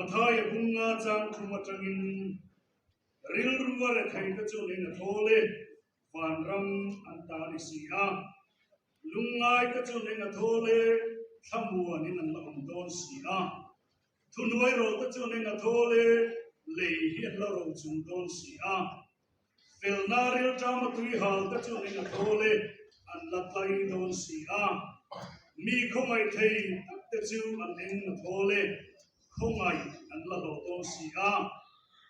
Mathaia bunga chang thum atangin rilru a retheite chuan in a thawl e, vanram an ta a ni si a. Lungngaite chuan eng a thawl e, thlamuanin an la awm dawn si a. Thuhnuai rawlte chuan eng a thawl e, lei hi an la ro chung dawn si a. Felna rilṭama tuihalte chuan eng a thawl e, an la tlai dawn si a. Mi khawngaih thei takte chu an eng a thawl e, khawngaih an la hlawh dawn si a.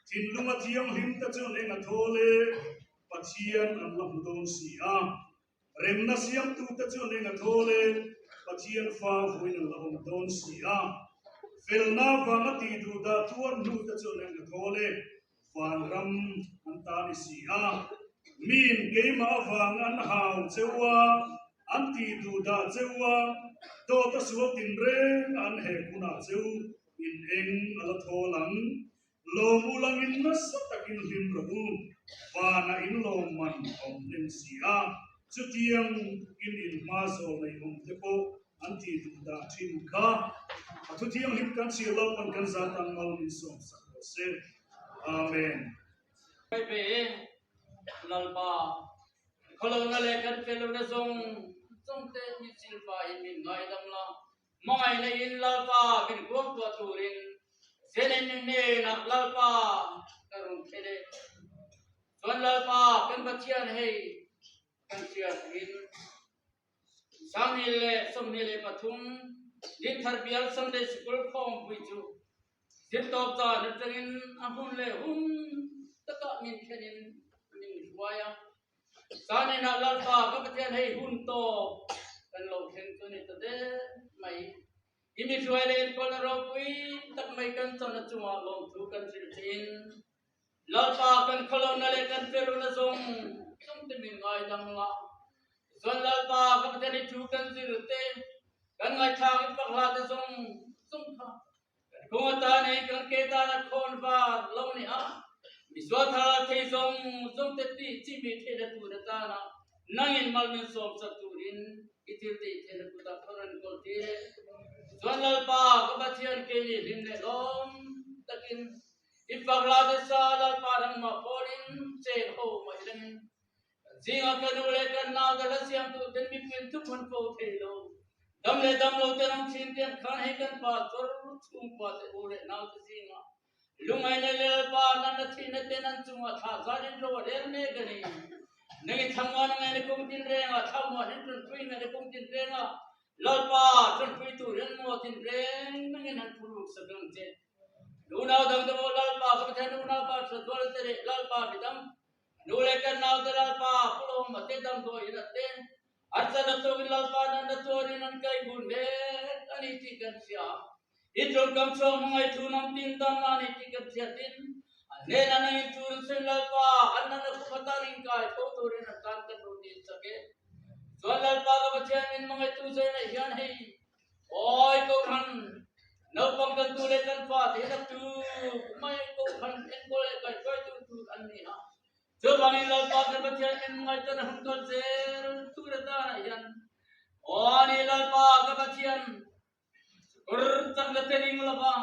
Thinlunga thianghlimte chuan eng a thawl e, Pathian an la hmu dawn si a. Remna siamtute chuan eng a thawl e, Pathian fa vawiin an la awm dawn si a. Felna vanga tih duh dah tuar hnute chuan eng a thawl e, vanram an ta ni si a. Miin keimah avang an hau cheu a, an tih duh dah cheu a, dawt a sual tinreng an hek hunah cheu in eng a la thawl ang. Lawm u langin nasa takin hlim rawh u, vanah in lawm man a awm hnem si a, chutiang in in hma zawl nei awm te pawh an tih duh dah thin kha. A thu thianghlim kan chhir lo pawn kan zat ang mal min sawm sak rawh se. Amen. Kai pe e, Lalpa, khawlohna leh kan fellohna zawng zawng te mi silpa in min ngaidam la, Hmangaihna in Lalpa min kuangtuah turin Zenin hnenah Lalpa ka rawn thlen e. Chuan Lalpa kan Pathian hei kan hriat in 2023 Dinthar Bial Sunday Sikul khawmpui chu zirtawp zan atangin a hmun leh hun takah min thlen in min hruai a. Zaninah Lalpa ka Pathian hei hun tawp kan lo thleng chu ni ta der mai. I mi hruai leh enkawlna ropui tak mai kan chana chungah lawmthu kan hrilh thin. Lalpa kan khawlohna leh kan feluna zawng zawng te min ngaidam la. Chuan Lalpa ka Pathian i thu kan zir te, kan ngaihthlak i fak hla te zawng zawng kha Kan kung atan ei kan ke tan a khawn var lo ni a, misual thar a thei zawng zawng te tih chi mi theihna tur atana nangin mal min sawm sak turin i thil tih theihna kutah ka rawn kawl tir e. Chuan Lalpa ka Pathian keini hlim leh lawm takin i fak la te sa Lalpa nangmah pawlin cheng ho mai rengin Kan zingah ka nu leh kan nau te la siamtu ten mipuiin thuphun fo thei lo. Dam leh dam lo te ram thin te an khan hei kan pa chawr chhungkua te u leh nau te zingah lungai leh Lalpa nan a thihna ten an chungah thlah zat in ro a rel mek a ni. Nang i thlamuan a ngaina kum tinrengah thlamuan in ṭanpui ngaina kum tinrengah Lalpa ṭanpui tur in maw tinreng nangin han phuruk sak ang che. Nunau dang te pawh Lalpa ka Pathian unau pa ṭhatzual te leh Lalpa midang Nu leh kan naute Lalpa pulawm a te damdawiin a te harsatna tawkin Lalpa natna tuarin an kai bun mek a ni tih kan hria. I tawngkam chhuak hmangaih thu nam tin damna a ni tih kan hriatin an hnenah nangin thu an sawi Lalpa an natna khum atan inkai tho turin an tan kan rawn dil chak e. Chuan Lalpa ka Pathian min hmangaihtu zainah hian hei Awi Kohhran, naupang kan tu leh kan fa te hian a tuk mai Kohhran enkawl leh kaihruaitu tur an ni a. Chuvangin Lalpa kan Pathian min ngaihtuahna hun kal zel tur atanah hian Aw ni Lalpa ka Pathian, kur chak la te ring lova,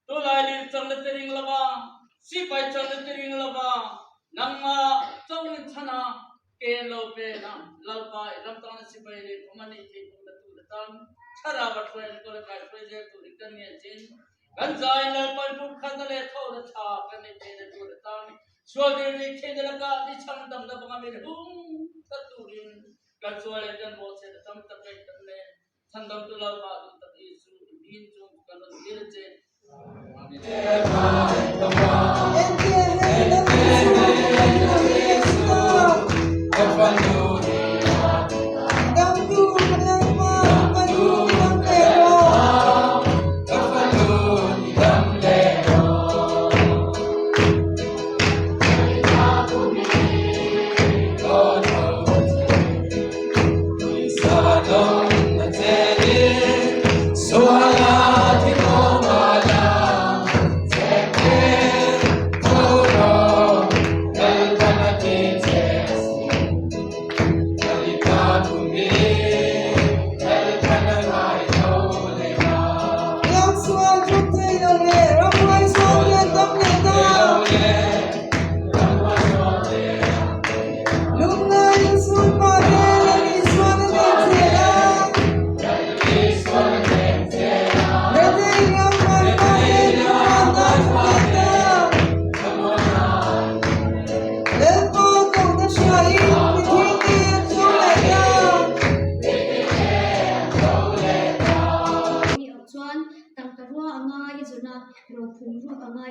tulai lir chak la te ring lova, sipai chak la te ring lova, nangmah chauhin chhana Ke lo pen a, Lalpa i ram tana sipai leh awm a nih theih pawh la tur atan thlarau a hruai enkawl a kaihruai zel tur hi kan ngen chin. Kan zaiin Lalpa i buk khat a leh tho na tha kan neih theihna tur atan sual dir nih theihna lakah ni chhang damna banga min hung tlat turin kan sual leh kan bawhchhiat a tam tak ngaih tam nen Chhandamtu Lalpa duh tak Isu i hmin chung kan rawn dil che. Amen.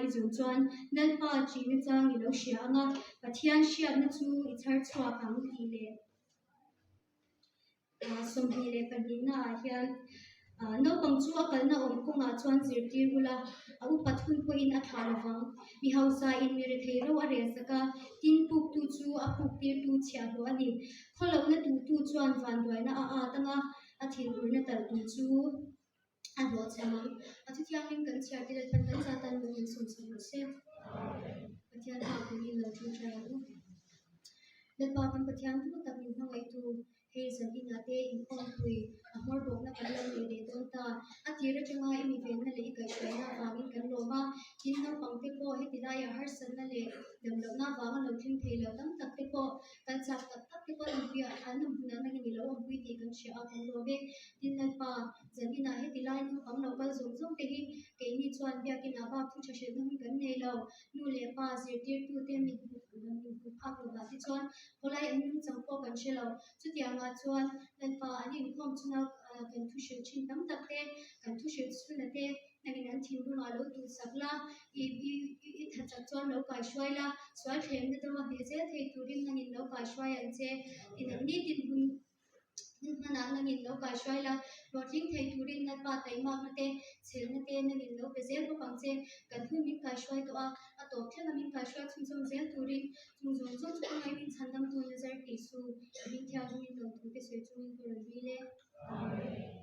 i zawm chuan Lalpa ṭihna chang i lo hria ang a, Pathian hriatna chu i chhar chhuak ang tih leh 22 naah hian naupang chu a kalna awm kawngah chuan zirtir ula, a upat hun pawhin a thlah lovang. Mi hausa in mi rethei ro a rel sak a, tin puktu chu a puk tirtu chhiahhlawh a ni. Khawlohna duhtu chuan vanduaina a at ang a, a thinurna talh tum chu a hlawhchham ang. A thuthianghlim kan chhiar te leh kan zatan lung in sawm sak rawh se. Pathian hma pawhin lo ṭawngṭai ang u. Lalpa kan Pathian duh tak min hmangaihtu hei zan inah te inkhawmpui a hmawr bawkna kan lo nei leh dawn ta. A tir atanga i mi venna leh i kaihhruaina avangin kan lawm a, tin naupangte pawh heti laiah harsatna leh damlohna avanga lo thleng thei lo tam tak te pawh Kan chak tak tak te pawh awmpuiah an awm hunah nangin i lo awmpui tih kan hria a, kan lawm e. Tin Lalpa, zaninah heti lai naupang lo kal zawng zawng te hi keini chuan biakinah bak thu tha hrilhna hun kan nei lo. Nu leh pa zirtirtute min min hmu phak lovah te chuan khawlai an nungchang pawh kan hre lo. Chutiangah chuan Lalpa an inkhawm chunga kan thu hrilh thin tam tak te, kan thu hrilh chhuna te, Nangin an thinlungah lo duhsak la, i i tha chak chuan lo kaihruai la, sual thlemna dawma hneh zel thei turin nangin lo kaihruai ang che. I nang nitin hun hun hmanah nangin lo kaihruai la, hlawhtling thei turin Lalpa taihmakna te, chhelna te nangin lo pe zel bawk ang che. Kan hun min kaihruai tawh a, a tawp thlenga min kaihruai chhunzawm zel turin chung zawng zawng chu ka ngaihmin chhandamtu Nazareth Isu, i hming thianghlimin lawmthu te sawi chungin ka rawn dil e. Amen.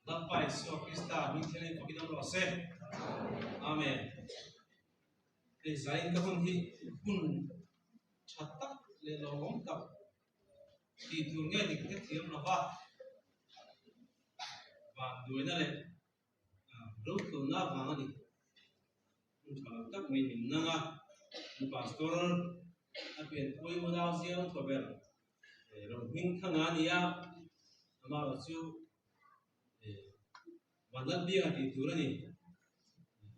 Lalpa Isua Krista hming thiangin fakin awm rawh se. Amen. Hei zain ka hun hi hun tha tak leh lawmawm tak tih tur nge dik ka thiam lo va, vanduaina leh rothawlna avang a ni. Hun tha lo tak mai min nang a, kan pastor a pianpui unau ziang thaw ber Rohming Thanga a ni a, amaherawh chu Vanlal Bianga tih tur a ni.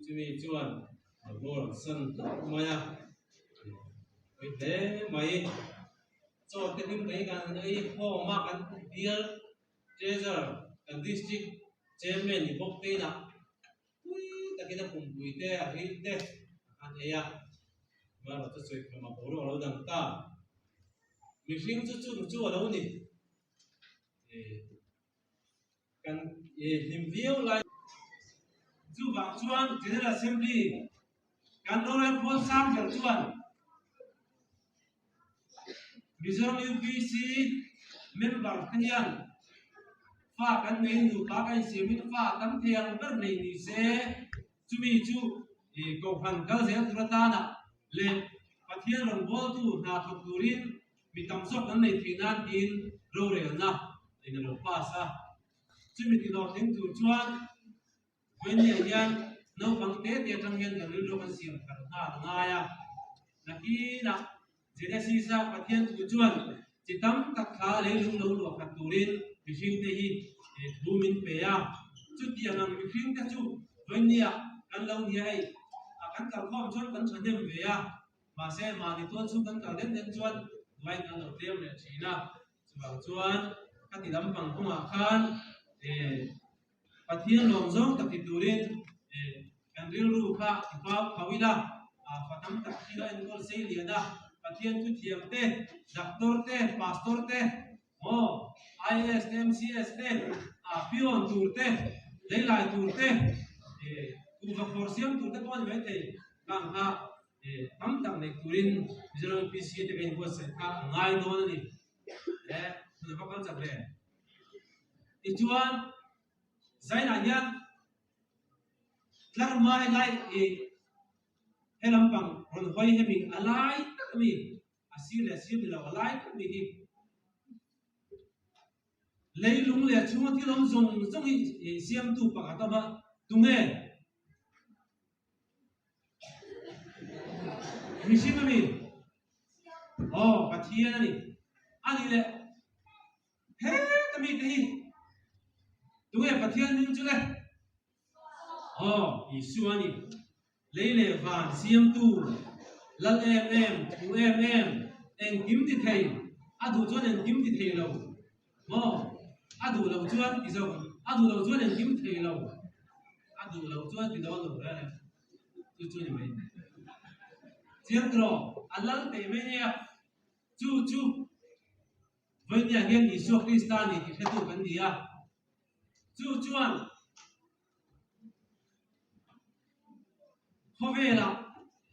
Chumi chuan a bawr san hlauh mai a, pawi hle mai. Chaw te hlim mai kan ei khawm a, kan bial treasurer kan district chairman ni bawk te inah Pui takin a pumpui te, a ril te a han ei a, amaherawh chu sawi khawm a boruak a lo dang ta. Mihring chu chung chu a lo ni. Kan hlim viau lai. Chuvang chuan General Assembly kan rorel pawl sang ber chuan Mizoram UPC member te hian fa kan nei nupa kan insiamin fa tam thei ang ber nei ni se chumi chu kohhran kal zel tur atana leh Pathian rawn bawltu hna thawk turin mi tam zawk kan nei theih nan tiin rorelna in a lo pass a. Chumi tihlawh thleng tur chuan Vawinia hian naupang te te atang hian kan rilru kan siam thar nghal a ngai a. Nakinah Genesis-a Pathian thu chuan chi tam tak kha leilung lo luah khat turin mihringte hi thu min pe a. Chutiang ang mihringte chu vawinia kan lo nia hei a kan kalkhawm chuan kan thahnem ve a, mahse mahni tual chhung kan kal den den chuan duain kan lo tlem leh thin a. Chuvang chuan ka ti lampang kawngah khan Pathian lawm zawng tak ti turin kan rilru kha i pau tho ila, fa tam tak thil a enkawl sei lian a, Pathian thuthiam te, doctor te, pastor te, maw, IAS te, MCS te, peon tur te, leilai tur te, kuhva khawr siam tur te pawh a ni maithei kang kha tam tak neih turin Mizoram UPC te kan inbuatsaih kha a ngai dawn a ni. Hun a va kal chak ve. Tichuan, Zainah hian tlar hma helai i he lampang rawn hawi hemi a lai tak ami, a sir leh sir ni lo a lai tak ami hi leilung leh a chhunga thil awm zawng zawng hi siamtu pakhat a awm a, tunge? Mihring ami? Aw, Pathian a ni. A nih leh. Heta mite hi tunge Pathian hming chu le? Aw, Isua a ni. Lei leh van siamtu, lal em em, thu em em, engkim ti thei, a duh chuan engkim ti thei lo. Maw? A duh loh chuan ti zawk ang. A duh loh chuan engkim thei lo. duh loh chuan ti dawn lo reng e. Chu chu ni mai. Chiang tawh, a lal teh mai nia. Chu chu vawinia hian Isua Krista a ni tih hretu kan ni a. Chu chuan khawvelah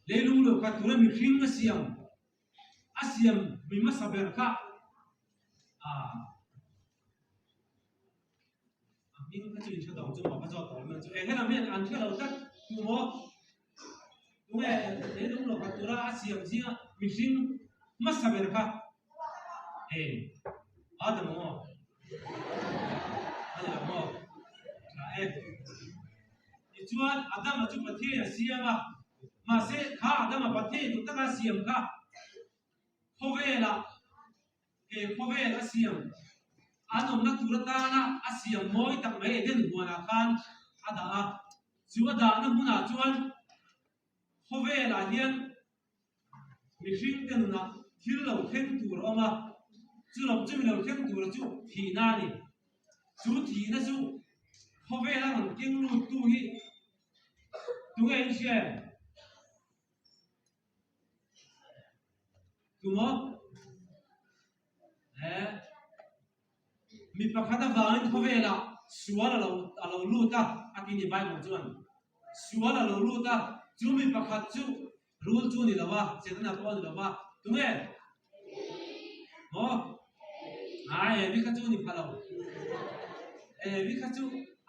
leilung lo khat tura mihring a siam a siam mi hmasa ber kha ah a hming kha chu in hre tawh chu maw ka zawt tawh mai chu e helam hian an hre lo tlat tu maw tunge leilung lo khat tura a siam zinga mihring hmasa ber kha e Adam maw a ni lo maw tha e tichuan Adama chu Pathian a siam a mahse kha Adama Pathian duh taka a siam kha khawvelah He khawvel a siam an awmna tur atana a siam mawi tak mai Eden huanah khan a dah a. Chu a dahna hmunah chuan khawvelah hian mihringte nunah thil lo thleng tur a awm a, chu lo chumi lo thleng tura chu thihna a ni. Chu thihna chu khawvela rawn keng luttu hi tunge in hria em? Tumaw? He mi pakhat avangin khawvelah sual a lo a lo lut a, a ti ni Bible chuan. Sual a lo lut a, chu mi pakhat chu rul chu a ni lo a, Setana pawh a ni lo va. Tunge? Maw? Ai, Evi kha chu a ni pha lo. Evi kha chu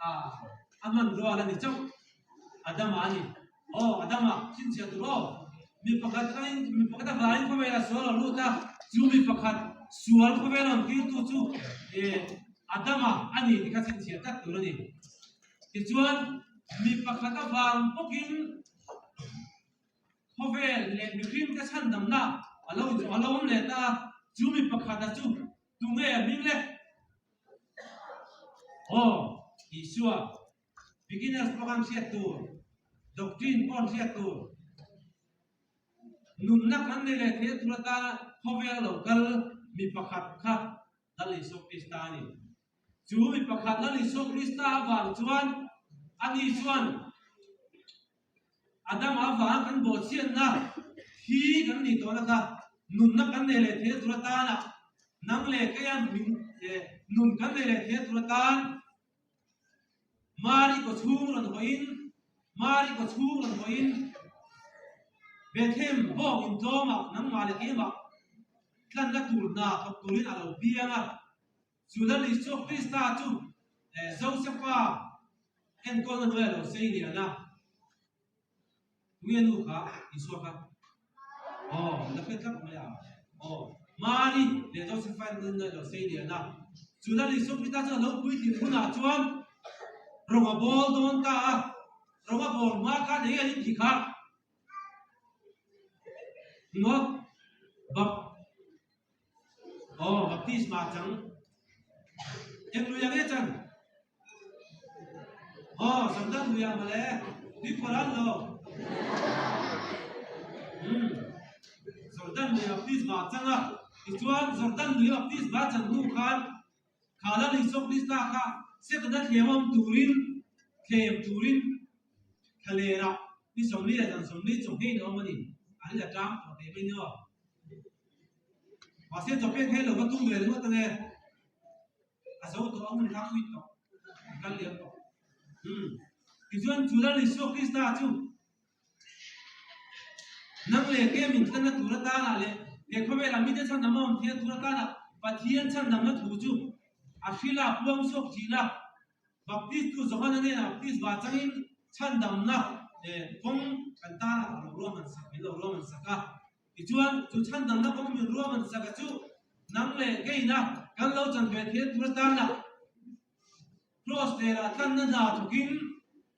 a a hmanrua a la ni chauh. Adama a ni. Aw, Adama, chhinchhiah tur aw. Mi pakhat angin, mi pakhat avangin khawvelah sual a lut a, chu mi pakhat sual khawvel rawn tirtu chu Adama a ni tih kha chhinchhiah tlat tur a ni. Tichuan, mi pakhat avang bawkin khawvel leh mihringte chhandamna a lo a lo awm leh ta a, chu mi pakhata chu tunge a hming le? Aw, Isua. Beginners pawh khan hriat tur, doctrine pawh an hriat tur, nunna kan nei leh theih tur atana khawvel lo kal mi pakhat kha Lal Isua Krista a ni. Chu mi pakhat Lal Isua Krista avang chuan ani chuan Adama avanga kan bawhchhiatna thi kan nih tawhna kha nunna kan nei leh theih tur atana nang leh keia min nun kan nei leh theih tur atan Mari kaw chhung rawn hawiin, Mari kaw chhung rawn hawiin, Bethlehem bawng intlawmah nangmah leh keimah tlanna tur hna thawk turin a lo piang a. Chu Lal Isua Krista chu Josefa enkawlna hnuaiah a lo sei lian a. Tunge nu kha Isua kha? Aw, la hre tlat mai a. Aw, Mari leh Josefa in a lo sei lian a. Chu Lal Isua Krista chuan a lo puitlin hunah chuan rawng a bawl dawn ta a. Rawng a bawl hma khan eng an inti kha? Maw? Bap. Aw, baptisma chang. Eng lui ang e chan? Aw, Jordan lui ang mawle. Tuikhawr an lo. Hmm. Jordan lui baptisma chang a. Tichuan, Jordan lui baptisma chan hnu khan kha Lal Isua Krista kha Setana thlem awm turin, thlem turin thlalerah ni 40 leh zan 40 chawhngeiin a awm a ni. A rilh a tang tawh teh mai nia. Mahse chawpek hei lo va tum ve ringawt ange. A zo tawh a hun kha a uit tawh, a kal liam tawh. Umm. Tichuan chu Lal Isua Krista chu nang leh ke min tlanna tur atana leh he khawvelah mite chhandam a awm thian tur atana Pathian chhandamna thu chu a hrila puang chhuak thin a. Baptist tu Johana hnenah baptist va changin chhandamna kawng kan tana a lo ruahman sak, min lo ruahman sak a. Tichuan, chu chhandamna kawng min ruahman sak a chu nang leh keina kan lo chan ve thei tur atana Cross lerah tlanna hna thawkin,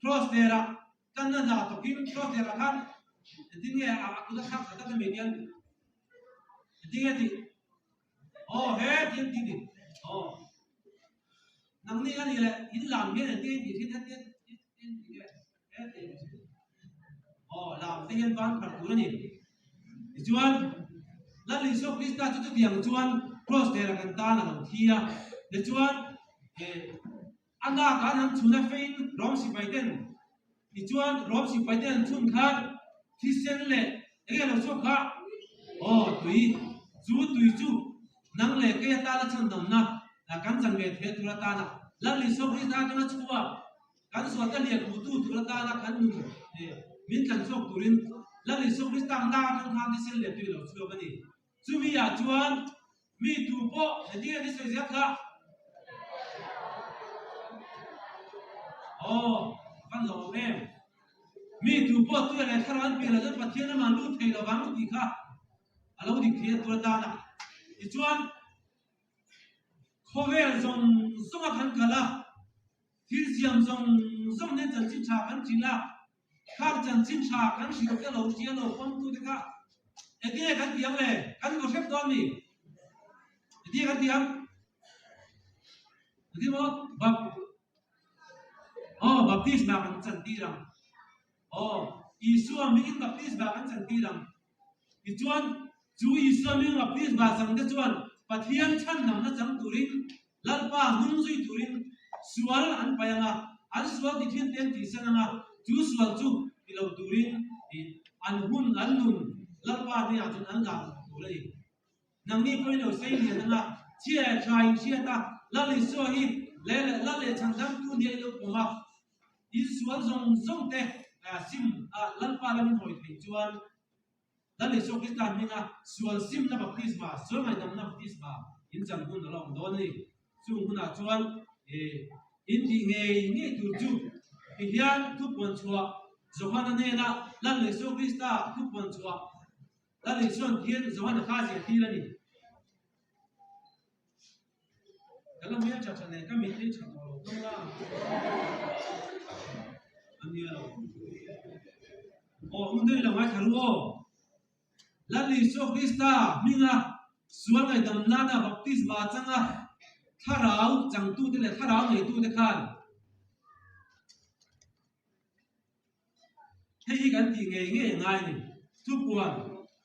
Cross lerah tlanna hna thawkin, Cross lerah khan engtin nge a kut a thlak tak tak emi tian engtin nge tih? Aw he tian tih ni. Aw nangni a ni leh in lam hian engtin nge tih thin he tian tian tih nge he tian tih thin. Aw lam te hian ban phar tur a ni. Tichuan Lal Isua Krista chu chutiang chuan cross lera kan tan a lo thi a. Tichuan a nak an han chhun a fein Rom sipai ten. Tichuan Rom sipai te an chhun khan thisen leh eng nge lo chhuak kha? Aw tui, chu tui chu nang leh kei atana chhandamna kan chan ve theih tur atana Lal Isua Krista atanga chhuak kan sualte lian hmutu tur atana kan nun min tlan chhuak turin Lal Isua Krista ang lak atang khan thisen leh tui a lo chhuak a ni. Chumi ah chuan mi tu pawh heti an i sawi zel kha. Aw, van lo awm em. Mi tu pawh tuia leh thlarau an pian loh chuan Pathian amah lut thei lo vang tih kha a lo dik thei a tur atana. Tichuan, khawvel zawng zawnga kan kal a, thil siam zawng zawng nen chanchin tha kan hrilh a, Khang chanchin tha kan hrilh te lo hria lo pawmtu te kha enge kan ti ang le? Kan vaw hrep dawn mi? Enge kan ti ang? Enge maw? Bap Aw, baptisma kan chan tir ang. Aw, Isua hmingin baptisma kan chan tir ang. Tichuan, chu Isua hming baptisma chang te chuan Pathian chhandamna chang turin Lalpa hnung zui turin sual an paih ang a, an sual ti thin te an tihsan ang a, chu sual chu ti lo turin an hun, an nun Lalpa hnenah chuan an lak loh tur a ni. Nangni pawhin lo sei lian ang a, chhia leh tha in hriat a, Lal Isua hi leh leh Lal leh chhandamtu nia i lo pawm a, in sual zawng zawng te sim a Lalpa lamin hawi theih chuan Lal Isua Krista hminga sual simna baptisma, sual ngaihdamna baptisma in chan hun a la awm dawn a ni. Chung hunah chuan in tih ngei ngei tur chu ti hian thupuan chhuah Johana hnena Lal Isua Krista thupuan chhuah Lal Isua'n thil Johana kha ziah tir a ni. Ka la hmel tha tha nen ka mit hi tha tawh lo dawn a, a nia lo. Aw hun deuh i lo ngaithla ru aw. Lal Isua Krista hminga sual ngaihdam nana baptisma changa thlarau changtute leh thlarau neitute khan Hei hi kan tih ngei ngei a ngai a ni. Thupuan,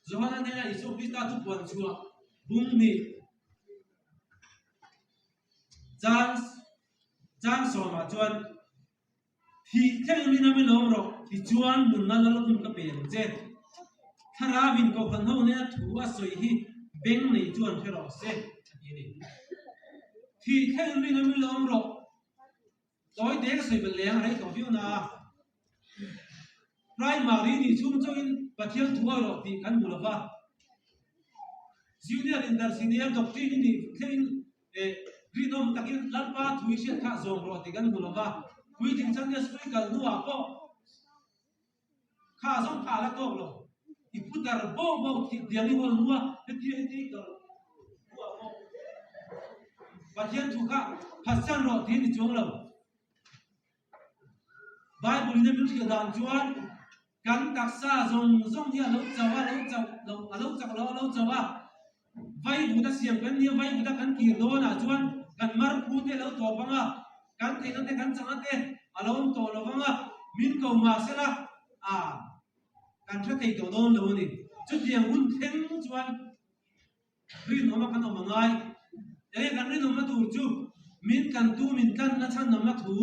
Johana hnena Isua Krista thupuan chhuah bung hnih chang chang sawmah chuan, Thih thleng in a lawm rawh, tichuan nunna lalkhum ka pe ang che. Thlarauin Kohhran ho hnena thu a sawi hi beng nei chuan hre rawh se, a ti a ni. Thih thleng in a lawm rawh. Tawi te ka sawi belh leh ang rei tawh viau na a, Primary nih chhung chauhin Pathian thu a rawh tih kan hmu lo va, Junior inter senior doctrine i nih thlengin eh rinawm takin Lalpa thu i hriat kha zawm rawh tih kan hmu lo va, puitling Sunday school i kal hnuah pawh Kha zawng kha a la tawk lo. I putar bawk bawk thih tiang i hawl hnu a, heti heti kal hnuah pawh Pathian thu kha phatsan rawh tiin i chuang lo. Bible in a min hrilh dan chuan kan taksa zawng zawng hi a lo chau a, lo chauh lo, a lo chak lo a, lo chau a. Vaivut a siam kan nia, vaivut a kan kir dawnah chuan kan mar phu te a lo tawp ang a, kan theihna te kan changna te a lo awm tawh lo vang a, min ko mah sela a kan hre thei tawh dawn lo a ni. Chutiang hun thleng chuan rinawma kan awm a ngai. Enge kan rinawmna tur chu min tlantu min tlanna chhanawmna thu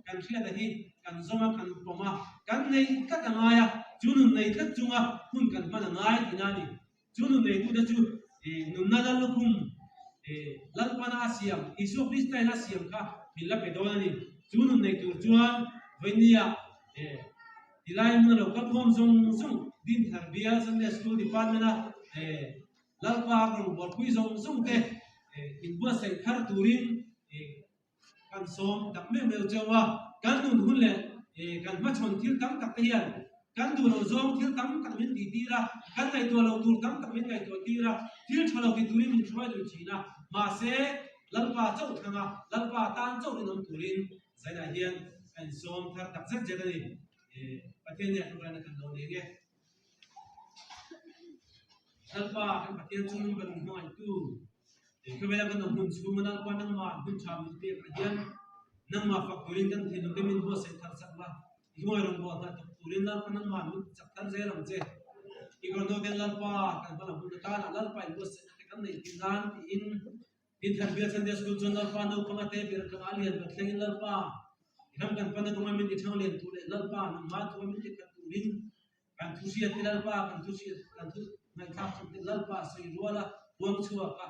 kan hriata hi kan zawm a, kan pawm a, kan neih tlat a ngai a, chu nun nei tlat chunga hun kan hman a ngai tihna a ni. Chu nun neitute chu nunna lal lukhum Lalpana a siam, Isua Kristain a siam kha min la pe dawn a ni. Chu nun nei tur chuan vawinia tilai hmuna lo kal khawm zawng zawng Dinthar Bial Sunday School Department-a Lalpa rawngbawlpui zawng zawng te inbuatsaih thar turin Kan sawm tak meuh meuh cheu a, kan nun hun leh kan hmachhawn thil tam tak te hian kan duh loh zawng thil tam tak min tih tir a, kan ngaihtuah loh tur tam tak min ngaihtuah tir a, thil tha lo ti turin min hruai lui thin a, mahse Lalpa chauh thlang a, Lalpa tan chauh rinawm turin zainah hian a insawm thar tak zet zet a ni. Pathian nia tlawmngaihna kan lo nei nge. Lalpa kan Pathian chu kan hmangaihtu Khawvela kan awm hun chhunga Lalpa nangmah hun tha min pek ah hian nangmah fak turin kan thinlung te min buatsaih thar chak la, i hnuai rawngbawh hna thawk turin Lalpa nangmah min chak thar zel ang che. I kawrhnaw ten Lalpa kan hmalam hun atana Lalpa in buatsaihna te kan neih theih nan tiin Dinthar Bial Sunday School chuan Lalpa naupang a te ber atanga a lian ber thlengin Lalpa. I ram kan pana kawnga min ti thang lian tur leh Lalpa nangmah thua min ti khat turin kan thu hriat te Lalpa kan thu hriat kan thu ngaihthlak chawp te Lalpa sawi rual a huang chhuak a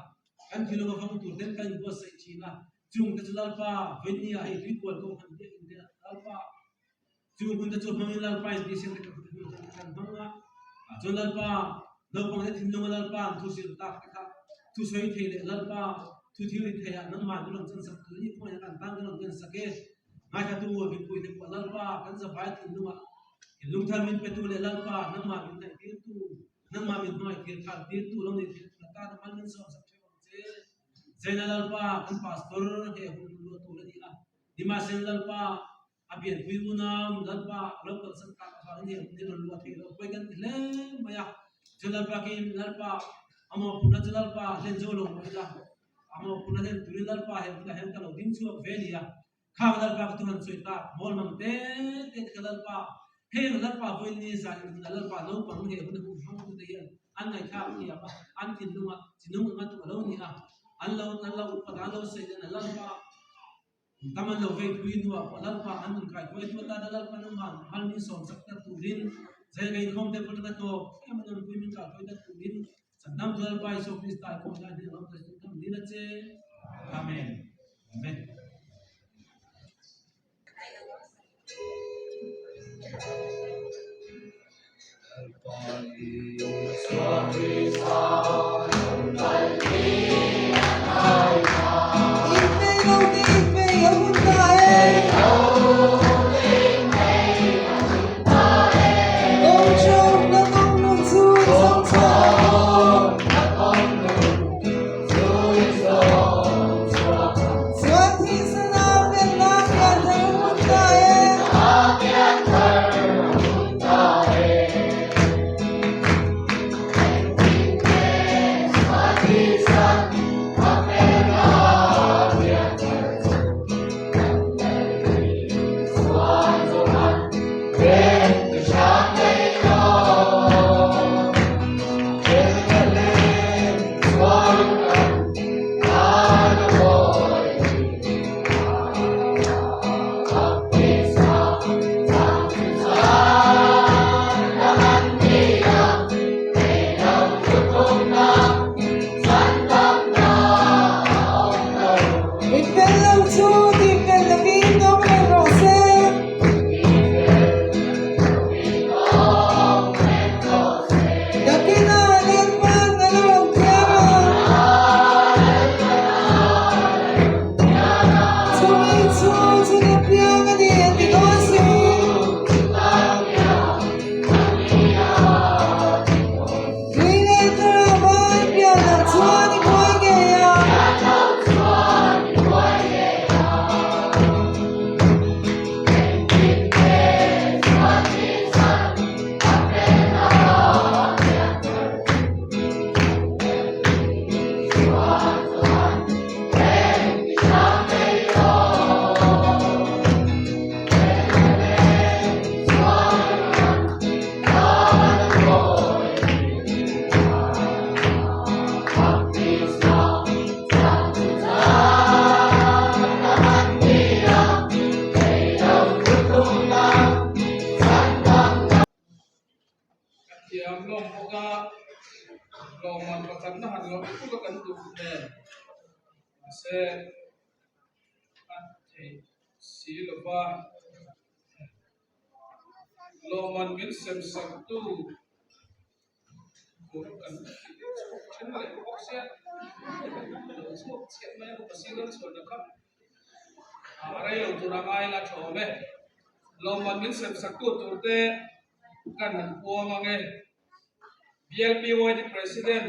kan thil lawng a vang tur ten kan inbuatsaih thin a chung te chu Lalpa vawinia hei tuikual kawng han biak in te Lalpa Chu hun te chu hmangin Lalpa in tihsiam te kan hmang a, chuan Lalpa naupang te thinlunga Lalpa an thu zir tak te kha thu sawi thei leh Lalpa thu thil ri thei ah nangmah an rawn chan sak tur ni khawngaih kan tan kan rawn ken sak e. Ngaithla tu mipui te pawh Lalpa kan zavai thinlungah thinlung thar min petu leh Lalpa nangmah min hnaih tirtu nangmah min hmangaih thir thar tirtu lo nei thei tur atan mal min sawm sak theuh ang che. Zaina Lalpa kan pastor he hun luah tur a ni a, nimahsela Lalpa A pianpui unau Lalpa a lo kalsan tak avangin heng hun hi rawn luah theih loh pawi kan ti hle mai a. Chu Lalpa kein Lalpa a mawhphurhna chu Lalpa hlen zo lo mah ila, a mawhphurhna hlen turin Lalpa heng hunah hian ka lo ding chhuak ve a ni a. Khang Lalpa ka thu han sawi tak mawl mang te te te kha Lalpa heng Lalpa vawiin ni zan in hunah Lalpa naupang he hun a hmuh hmang tute hian an ngaihthlak thiam a, an thinlungah chinung anga tuk a lo ni a, an lo an lo upat a an lo sawi dan a Lalpa Tam an lo vei pui hnuah pawh Lalpa an nun kai huai tu atan a Lalpa nungman hal min sawm chak tak turin zai ka inkhawm te pawh tana tawp em a nunpui min kah huai tak turin Chhandam chu Lalpa Isua Krista i kawng lai hnen a awm ta chu kan dil a che. Amen. Amen. Ka thiam lawm bawk a, lawmman pakhatna han lawm tuk a kan duh nen mahse a theih si lo va, lawmman min sem sak tu tur kan chhuak then leh bawk sia, lo chhuak chhiat mai a bawk a sir chhuahna kha a rei lo tur a ngai la tha awm e, lawmman min sem sak tu tur te. Kan han puang ang e. BLPYD President,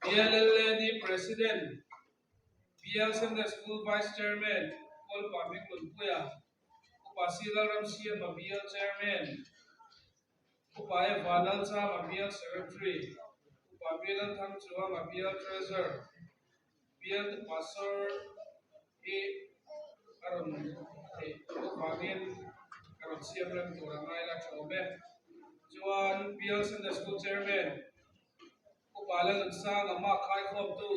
BLLAD President, BL Sunday School Vice Chairman, Kawlpa Hminglunpuia, Upa C Lalramsiama BL Chairman, Upa E Vanlalchama BL Secretary, Upa B Lalthangchuanga BL Treasurer, BL tu Pastor hi a rawn theih tawh avangin a rawn siam rem tur a ngai la tha awm e. Chuan Bial Sunday School Chairman Upa Lalnunsang a mah khaikhawmtu,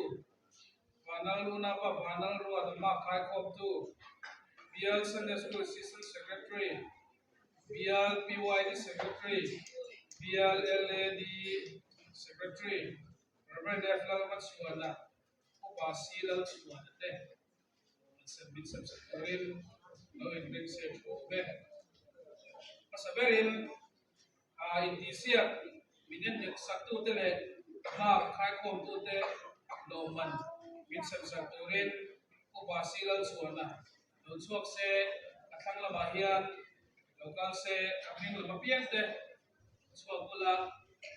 Vanal Unapa Vanal Ruat a mah khaikhawmtu, Bial Sunday School Assistant Secretary, Bial PYD Secretary, Bial LAD Secretary, Rev. F. Lalhmachhuana, Upa C. Lalchhuana te an sem min sem sak turin lo inring se thu awm e. Hmasa berin a intihsiak min endik saktute leh hna khaikhawmtute lawmman min sem sak turin Upa C. Lalchhuana lo chhuak se, a thlang lamah hian lo kal se, a hming lam apiang te chhuak bula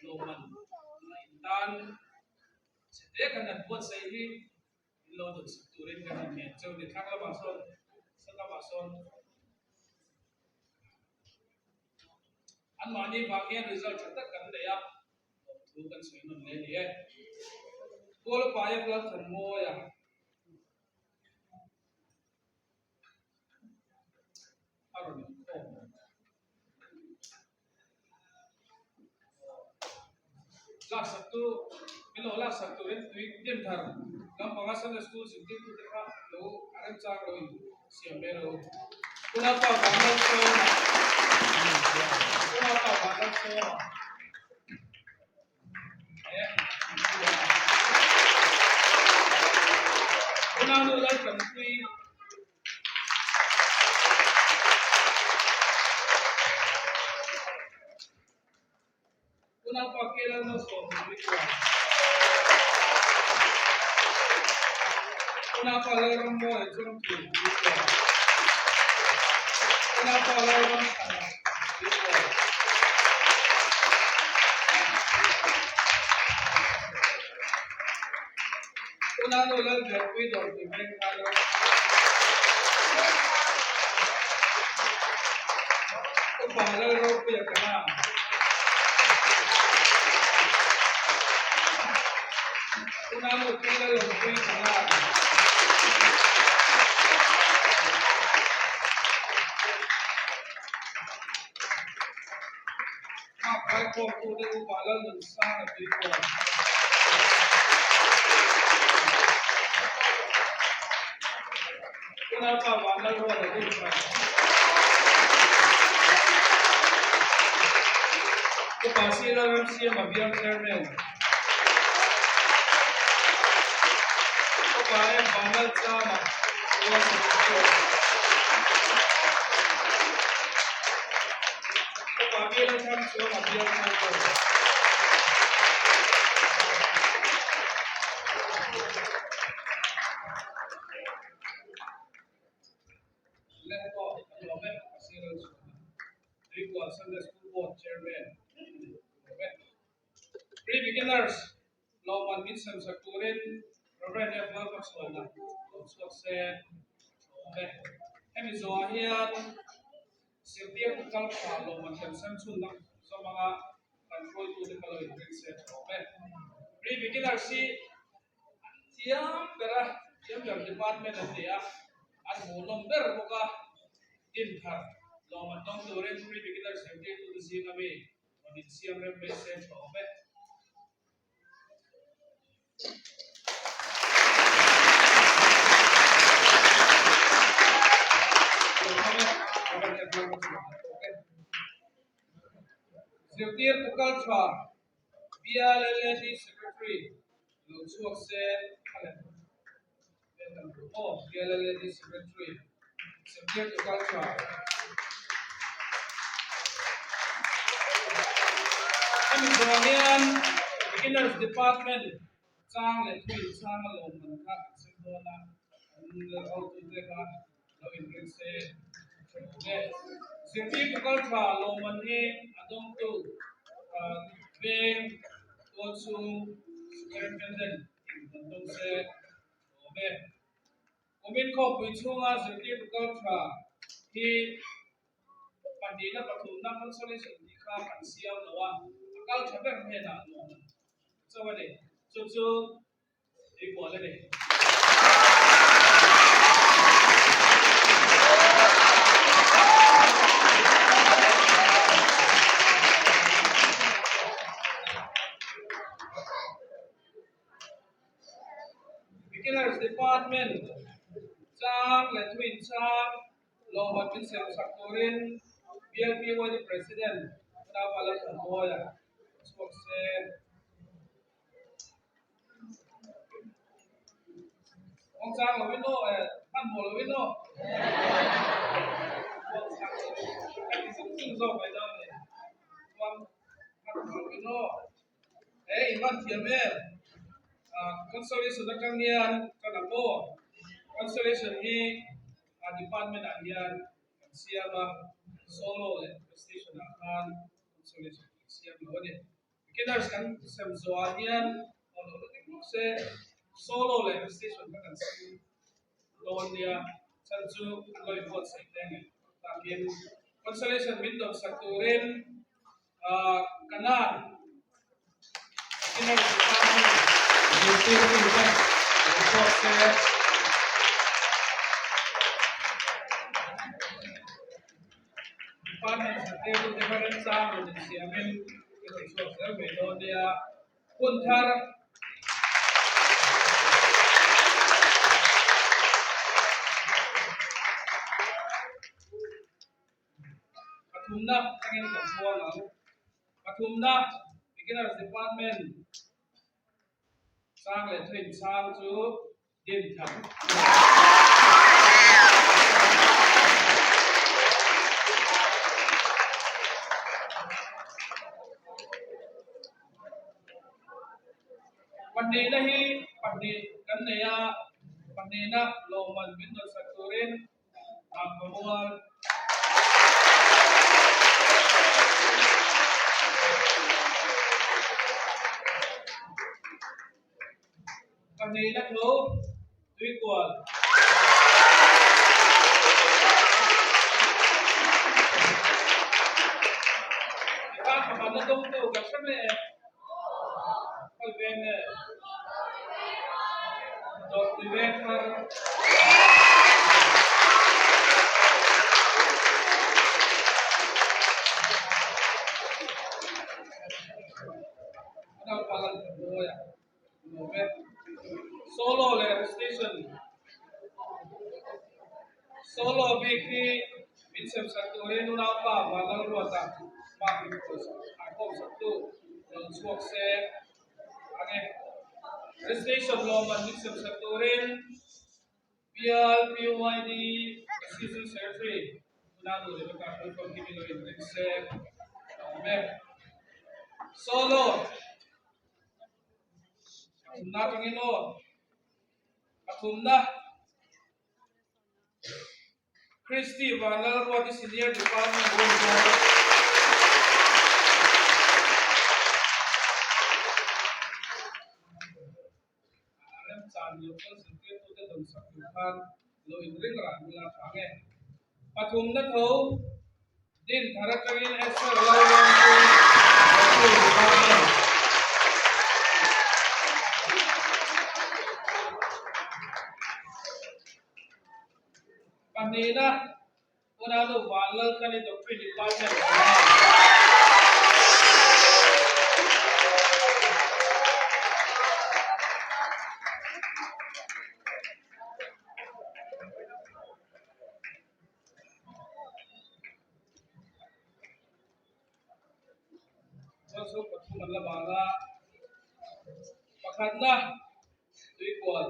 lawmman a intan chhe te kan han buatsaih hi in lo dawn sak turin kan han ngen cheu ni. Thlang lamah sawn, sa lamah sawn anmahni vang hian result tha tak kan nei a, lawmthu kan sawi nawn hle a ni e. Kuala Paia Lalthanmawia. A rawn inkhawm. Laksak tu min lo laksak turin tui dim thar lampanga Sunday School zirtirtute kha lo a remchang lo in siam ve lo. Unaupa Vanlalsawma Unaupa Vanlalsawma Unau Laltanpui Unaupa Kelal Malsawm Tuikuan Unaupa Lalrammawi Chawngthu Tuikuan Unaupa Lalramthana Tuikuan Unau Lalberpui Dawrpui Vengthar Upa Lalropuia Kana Unau Pi Lalawmpui Kana Hak Laikhawmtute Upa Lalnunsanga Tuikuan. Unaupa Vanlalruala Duhsan. Upa Sila Ramsiama Bial Chairman. Upa M Vanlalchama Bial Secretary. Upa Bial Thangchuanga Bial Treasurer. Lehkhaw a nuam e, a sir a chhuah a. Tuikual Sunday School Board Chairman a ni nuam e. Pre-beginners lawmman min sem sak turin Rev. F. Lalhmachhuana lo chhuak se a tha awm e. Hemi zawhah hian zirtirtu kal tha lawmman kan sem chhunna zawm anga kan hruaitute kha lo inring se a tha awm e. Pre-beginners hi An thiam ber a, thiam ber department an ni a, an hmuhnawm ber bawk a, team thar lawm an dawng turin pre beginner zirtirtute zinga mi rawn insiam rem mai se tha awm e. Zirtirtu kal tha BLLAD Secretary lo chhuak se a lem vel kan duh aw BLLAD Secretary Zirtirtu Culture Hemi zawh hian Beginners Department chang leh thu inchhang a lawmman kha kan sem dawn a, an hotute kha lo inring se a tha awm e. Zirtirtu kaltha lawmman hi a dawngtu veng tualchhung Superintendent in rawn dawng se a tha awm e. Kumin khawpui chhunga zirtirtu kaltha hi pahnihna pathumna consolation tih kha kan siam lo a, a kaltha ber hnenah lawmman chauh a ni. Chu chu Ei kual a ni. Beginners Department chang leh thuin chang. Lawmman min sem sak turin BLPYD President Unaupa Lalthanmawia chhuak se. Kawngchang lovin aw, eh, hmanhmawh lovin aw. Kawngchang lovin, ka ti zung zung zawk mai dawn ni. Chuan hmanhmawh lovin aw. Eh, in van thiam em? Ah, consolation atang hian ka la maw? Consolation hi ah department ah hian kan siam a, solo leh station ah khan consolation kan siam lo a ni. Beginners kan sem zawhah hian aw lo la dik lawk se, solo leh station kha kan sem dawn nia, chhan chu an lo inbuatsaih te nge takin consolation min dawmsak turin ah Kanan beginners department zirtirtute lo chhuak se. Department zirtirtute kha remchang rawn insiamin i rawn chhuak zel mai dawn nia. Hun thar. Pathumna tangin kan puang ang. Pathumna Beginners Department chang leh thuin chang chu Din thar. Pahnihna hi pahnih kan nei a, pahnihna lawmman min dawnsak turin Tangkamual Pahnihna thu Tuikual. Tikhan pakhatna dawngtu ka hre mai e. Khawi veng nge? Dawrpui veng thar. Naupang an tha mawi a. Nuam e. Solo leh Station Solo bik hi min sem sak turin unaupa Vanlalruata hma min pawisa thaikawm saktu rawn chhuak se ang e. Station lawmman min sem sak turin Bial PYD Assistant Secretary Unau Rebecca Hruaifamkimi lo inring se ang e. Solo. Pathumna atangin aw. Pathumna Christy Vanlalruati Senior Department Room Remchan local zirtirtute dawnsak tur khan lo inring rah bula tha nge. Pathumna tho din thar atangin Esther lo lawm chu Doctor Department. Pahnihna Unau Vanlalkhani Doctrine Department Chuan chu pathum an la bang a, pakhatna Tuikual.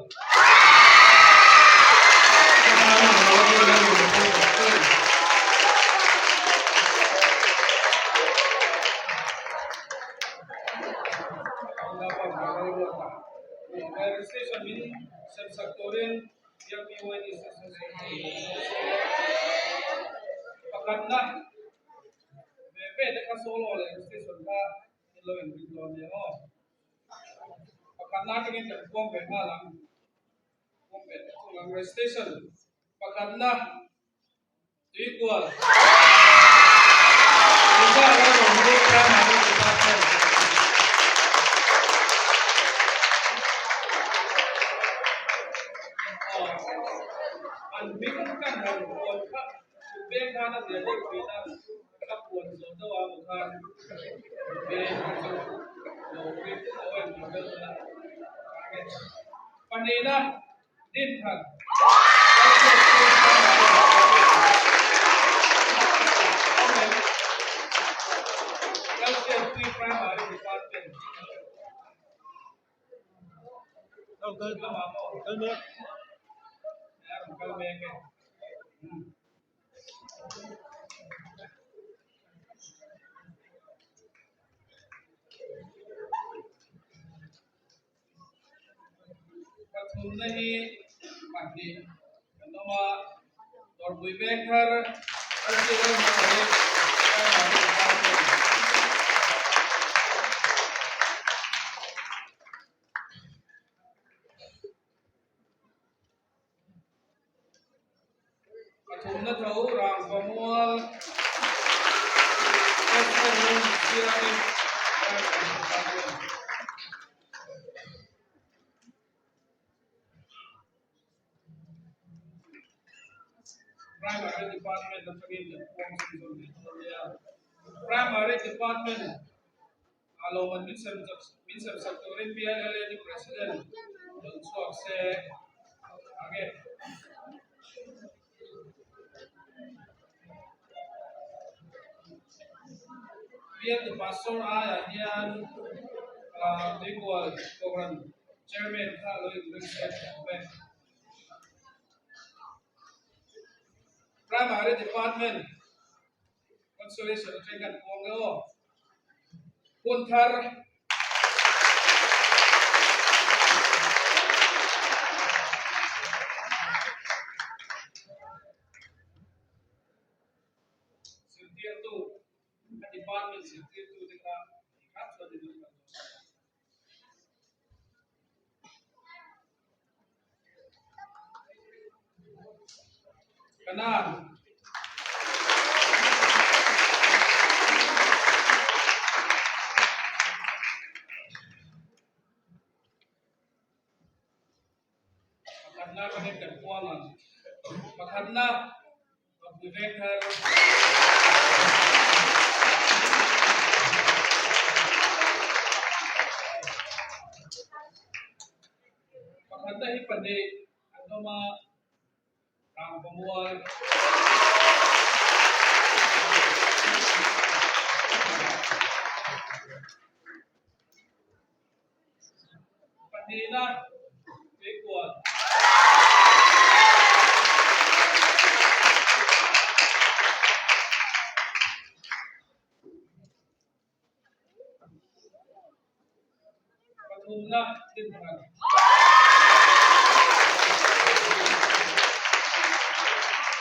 Registration min sem sak turin Pakhatna ve ve te kha solo leh registration kha in lo inring dawn nia aw. Pakhatna atangin kan puang ve nghal ang. Puang ve teh thung ang registration pakhatna Tuikual. An hming kan han puan kha thutbeng khan a zia deuh thin a, ka puan zawh deuh a maw khan thutbeng kha chu lo ring lo en lo deuh ula pahnihna Din khat. Chhim lamah maw? Kal mek. A rawn kal mek e. Pathumna hi pahnih kan awm a, Dawrpui veng thar LC Lalhmangaihi Primary Department. Pathumna tho Rangva Mual Esther Lungsiami Primary Department. Primary Department atangin kan puang chhunzawm leh dawn nia. Primary Department a lawmman min sem min sem sak turin PLLAD President lo chhuak se ang e. Bialtu Pastor aiah hian Tuikual Kohhran Chairman kha lo inring se tha awm e. Primary Department Consolation atang kan puang e aw. Hun thar. Zirtirtu, a department zirtirtu te kha tikhan chuan in lo kal dawn a. Kanan. Pakhatna ka hek kan puang ang. Pakhatna Mapui veng thar. Pakhatna hi pahnih an awm a, Rangva mual. Pahnihna Tuikual. Pathumna Dinthar.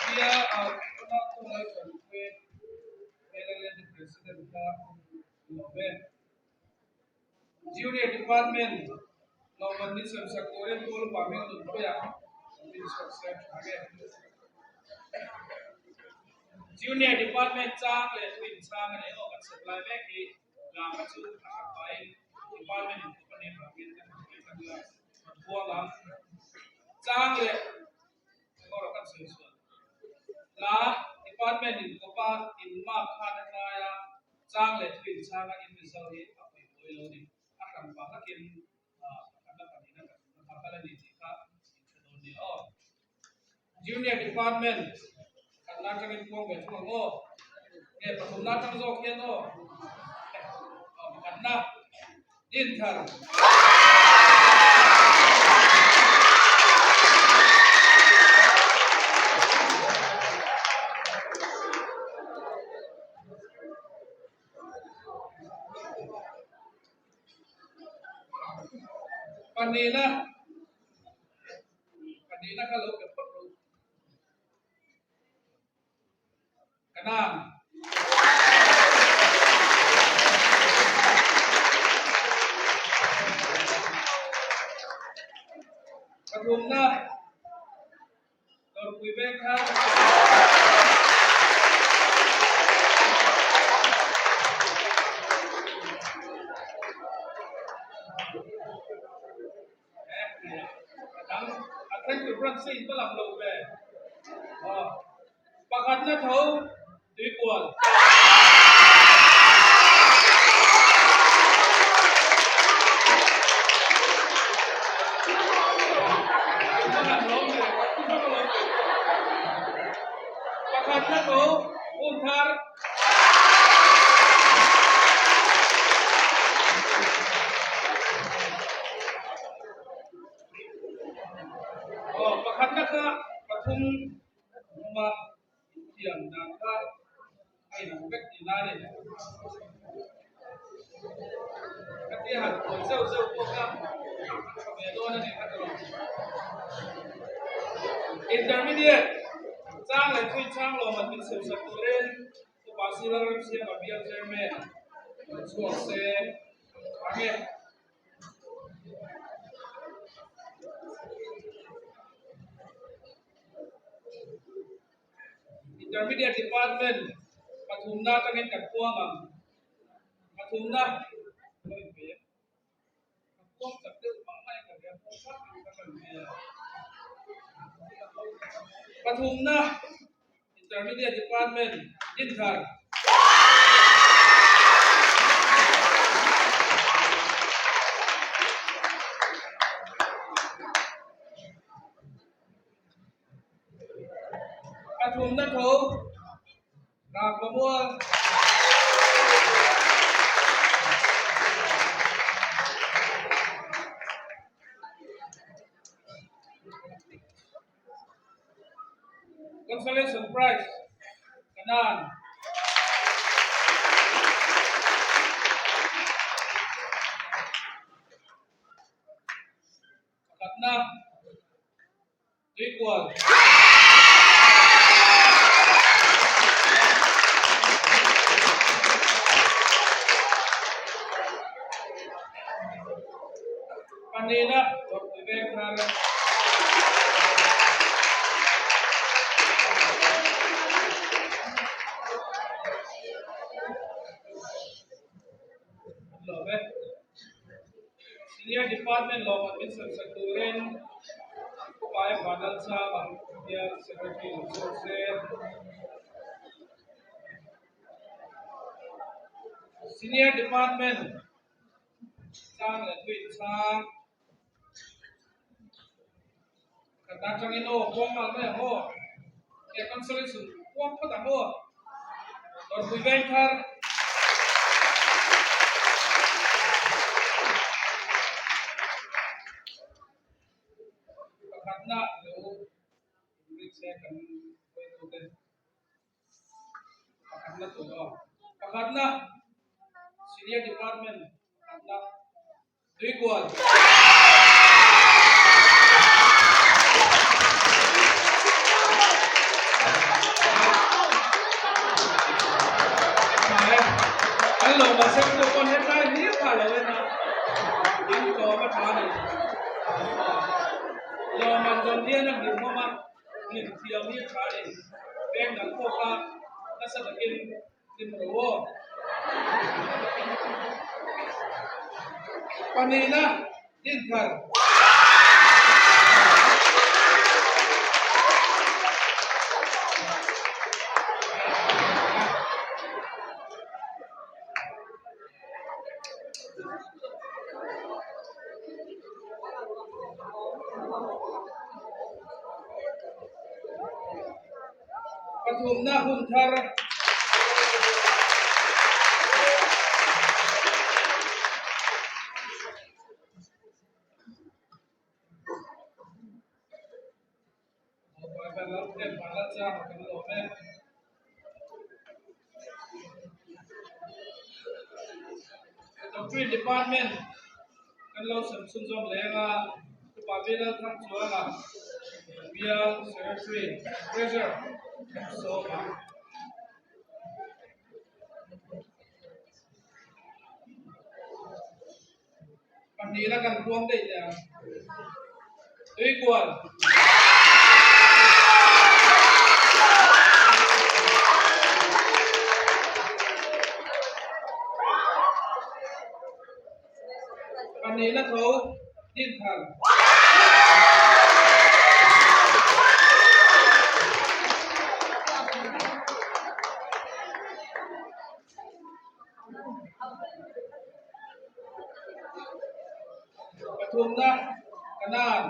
Bia a Kona Tungai Chuanpui Melaland President kha lawm e. Junior Department lawmman min sem sak turin Pu Lupa Hming Nunpuia min chhuak se tha nge. Junior Department chang leh thu inchhang a nei aw kan sem lai mek hi lama chu a hran pahin Department in kawp a nih avangin kan han sawi tak la kan buang ang. Chang leh erawh kan sawi sual. La Department in kawpa in mark khan a tlai a, Chang leh thu inchhanga in Mizo hi a pawi pawi lo ni. A hran vang hlakin pakhatna pahnihna pathumna kha kal a ni tih kha in hre dawn nia aw. Junior Department khatna atangin puang ve thung ang aw. Nge pathumna atang zawk hian aw. Aw pakhatna Dinthar. Pahnihna pahnihna kha lo pe phawt rawh u. Kanan. Pathumna Dawrpui veng kha a then tur branch te in va lang lo ve. Pakhatna tho Tuikual. Pakhatna tho Hunthar. kha pathum an awm a, inthiam dan kha a inang vek tihna a ni. Ka tia han puan zeuh zeuh pawh kha a tha ve dawn a ni kha tawh. Intermediate chang leh thui chang lawm an min sem sak turin Upa Sila Ramsiama bial Chairman lo chhuak se ang e. Intermediate Department pathumna atangin kan puang ang. Pathumna lo inpe em? Ka puang chak deuh mah mah in ka hria, puang chak in ka hran mai a. Pathumna Intermediate Department Dinthar. Pathumna tho Rangkamual. Consolation Prize Kanan. Pakhatna Tuikual. Pahnihna Dawrpui Vengthar. An lawm e. Senior Department lawmman min sawi sak turin Upa Vanlalchama hian Secretary lo chhuak se. Senior Department chang leh thuin chang Pakhat atangin aw puang nghal mai ang aw. He consolation puang phawt ang aw. Dawrpui veng thar. Pakhatna lo inring se kan hruaitute. Pakhatna tur aw. Pakhatna Senior Department pakhatna Tuikual. An lo ma sem tu pawn hetlai hlir kha lo en a, an tlawm a tha a ni. Lawm an dawn hian a hlimawm a, hlim thiam hi a tha a ni. Peng dang pawh kha nasa takin Hlim ro aw. Pahnihna Dinthar. Pathumna hun thar. Doctrine Department kan lo sem chhunzawm leng a, Upa Bilal Thangchuanga Bial Secretary Treasurer sawm ang. Pahnihna kan puang daih teh ang. Tuikual. Pahnihna tho Dinthar. Pathumna Kanan.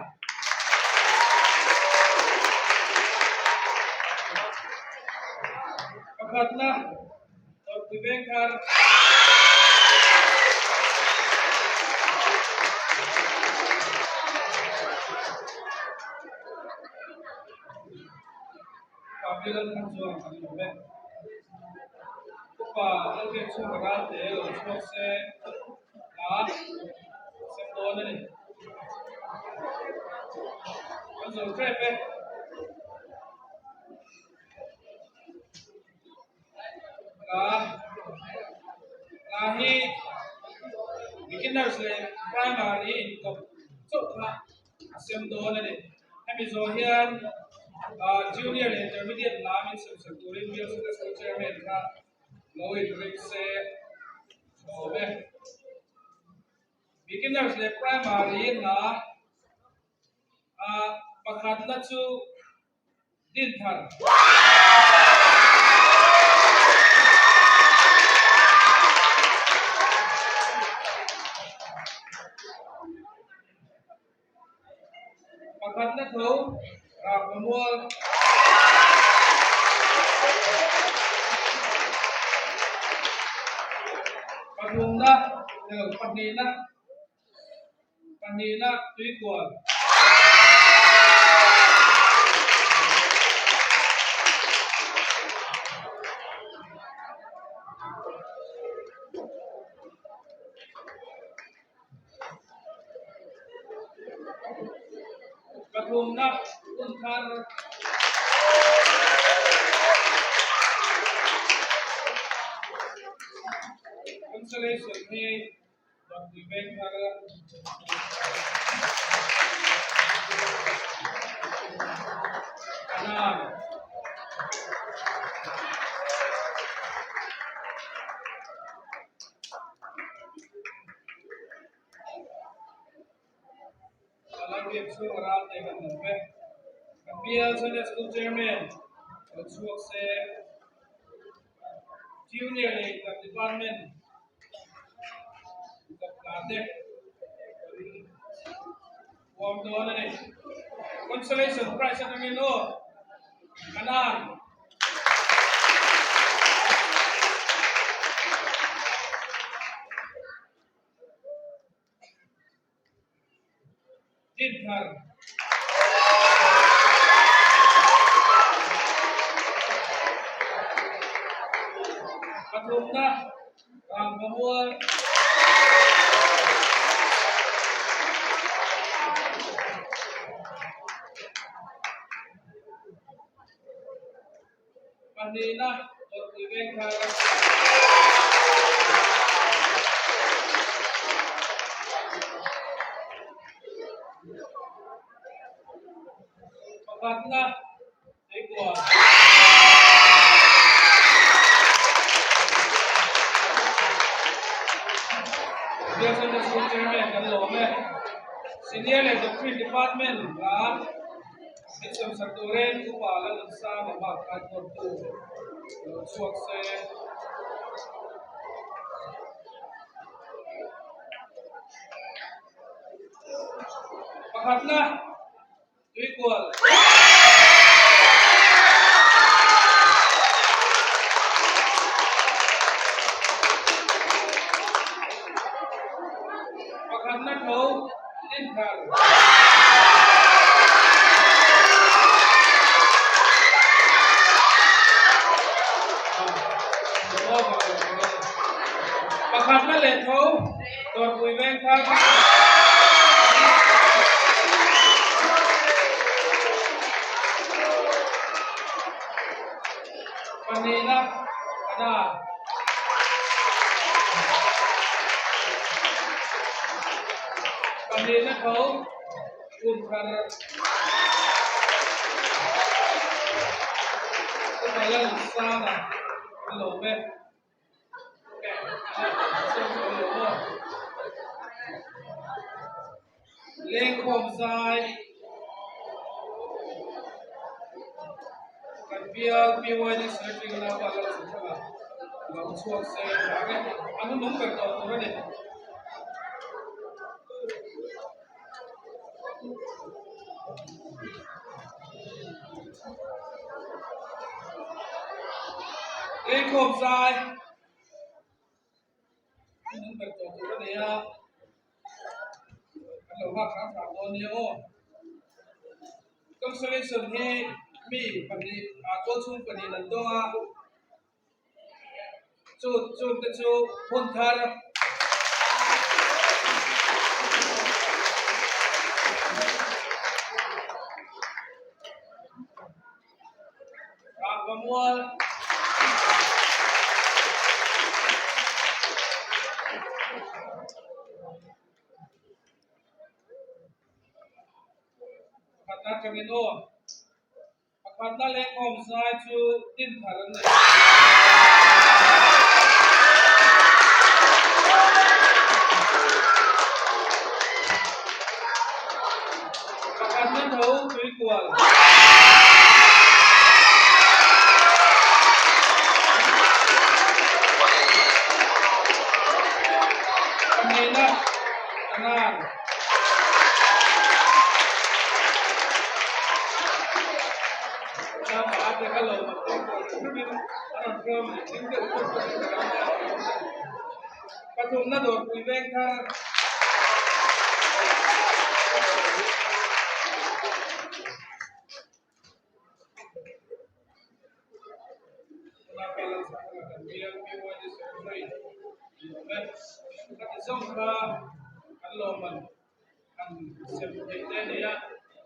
Pakhatna Dawrpui Vengthar. Pi Lalthanchuang kan lawm e. Upa Lalbiakchhunga Ralte lo chhuak se hla sem dawn a ni. Kan zo tep e. Hla hla hi beginners leh primary inkawp chauh kha a sem dawn a ni. Hemi zawh hian junior leh intermediate lam in sem sak turin Bial Sunday School Chairman kha lo inring se tha awm e. Beginners leh primary hla pakhatna chu Dinthar. Pakhatna tho Rangvamual. Pathumna nilo pahnihna pahnihna Tuikual. Pathumna hun thar Consolation hi Dawrpui Veng thar Kanan Lalbiak chhung a ral te kan awm ve. Kan bial Sunday School Chairman lo chhuak se Junior leh kan department kawpka te kan huam dawn a ni. Consolation prize atangin aw Kanan Dinthar. Pathumna Rangvamual. Pahnihna Dawrpui Vengthar. Pakhatna Tuikual. Biak Sunday School Chairman kan lawm e. Senior leh Doctrine Department la Min sawmsak turin upa Lalnunsanga bak khan kawrtu lo chhuak se. Pakhatna Tuikual. Pakhatna tho Dinthar. Pakhatna leh tho Dawrpui Vengthar. Pahnihna Kana. Pahnihna tho hun thar Upa Lalsanga an lo awm e. Lengkhawm zai kan bial PYD Secretary ka naupa lo chhun thlang a, lo chhuak se vang e, an hun ber tawh tur a ni. Lengkhawm zai an hun ber tawh tur a ni a, kan lo nghak hram hram dawn nia aw. Consolation hi. Mi pahnih tualchhung pahnihin an dawng a, chu chungte chu hun thar Rangvamual Pakhatna atangin aw. Pakhatna lehkhawm zai chu Dinthar an nei. Pakhatna tho Tuikual. Pahnihna Kanan. Pathumna dawrpui veng thar Kan lawmman an sem theih te a ni a,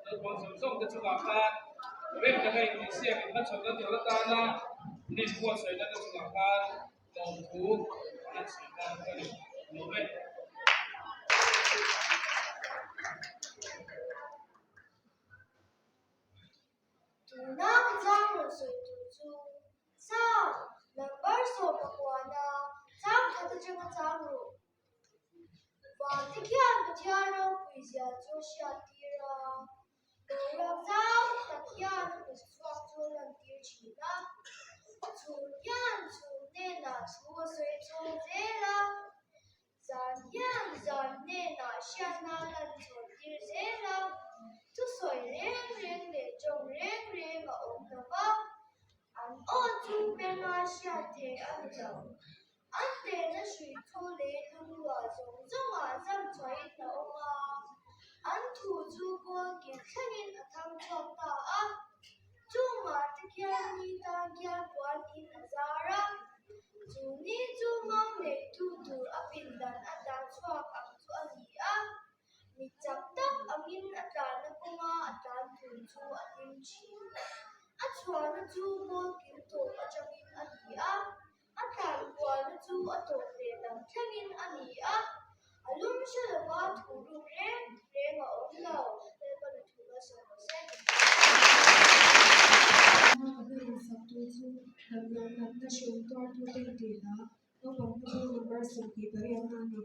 naupang zawng zawng te chungah khan rem taka intihsiak inhmachhawnna tur atana lim buatsaihna te chungah khan lawmthu an sawi ta bawk a ni. Lawm e. Tuna ka chang rawn sawi tur chu Psalm number 19 chang khat atanga chang rawh. Vante khian Pathian ropui zia chu a hriattir a, boruak zau tak hian a hmu chhuak chu a lantir thin a. Chhun hian chhun hnenah thu a sawi chhawng zel a, zan hian zan hnenah hriatna a lan chhawntir zel a, thusawi reng reng leh tawng reng reng a awm lo va, an aw chu benga hriat theih a ni lo. An hnena hrui chu lei lungruah zawng zawngah zam chhuahin a awm a, an thu chu kawl kil thlengin a thang chhuak ta a. Chungah te khian ni tan khian puan in a zar a, chu ni chu mau neitu tur a pindan a tlan chhuak ang chu a ni a, mi chak tak angin a tlanna kawnga a tlan tur chu a hlim thin. A chhuahna chu kawl kil tawp atangin a ni a. A tlan kualna chu a tawp leh lam thlengin a ni a, a lum hre lova thu ruk reng reng a awm lo, Lalpan a thu malsawm rawh se. Hma ka hla insak tur chu damloh natna hreawm tuartute tih hla naupang hla chu number 28 na a ni.